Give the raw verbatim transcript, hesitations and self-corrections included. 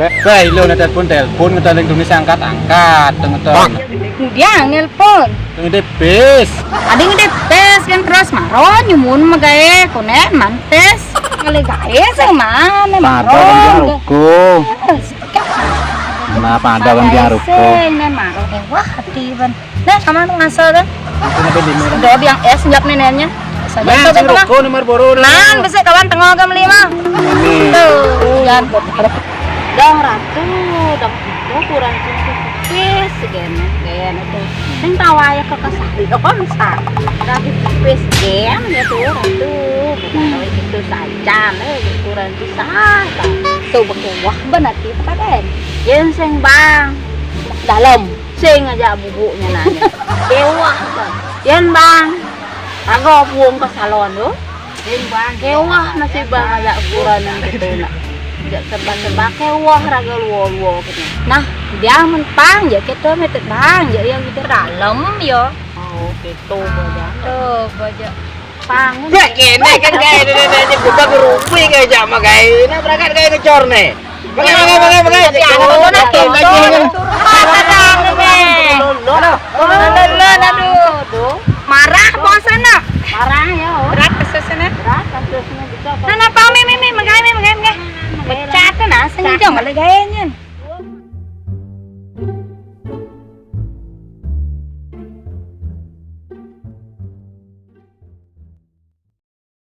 Bae, lo na telepon, telepon, ngeton ning Indonesia, angkat, angkat, ngeton. Dia nelpon. Ngedepes. Ada ngedepes kan, terus maro nyumun magae, konen mantes. Kali gae sing mana maro. Pada kan dia ruko. Nah, pada kan dia ruko. Sing nen maro, eh, wah, hati ban. Nah, sama tuh ngasal kan. Itu nabe lima kan? Udah biang es, njap neneknya. Saja. Nah, tuh, sing kan, ruko nomor boro. Nan, bisa kawan tengok ke lima. Ini. Tuh, jangan. Dong ratu, dong itu kurang cukup pipis, gen, gen itu. Sing tawa ya ke kesalon sa. Tapi pipis, gen, gitu, ratu. Bukan itu saja, eh, kurang pisah. Tuh, bekewah benar kita, kan. Yen sing bang. Dalam. Sing aja bubuknya nanya. Kewah, bang. Yen bang. Raga puung ke salon, tuh. Kewah nasib bang, aja ukuran yang gitu, nak. Jak serba-serba kewah, raga luo-luo gitu. Nah, dia men pang, ya kita metet bang, ya yang kita dalam, ya. Oh, gitu, bang. Tuh, bang. Pang. Bek kene kan kayak ini, ini, ini, kita berumpi kayak jama kayak ini, berangkat kayak ngecor nih. Pakai, pakai, pakai, pakai. Tapi anak itu nak gitu. Marah, aduh, tuh. Marah, bosan, nak. Marah, ya, oh. Berat kasusnya. Berat kasusnya juga. Nah, nah, pang, mi, mi, mi, megai, mi, megai, megai. Pecat tuh, nah, senjong, oleh gayanya.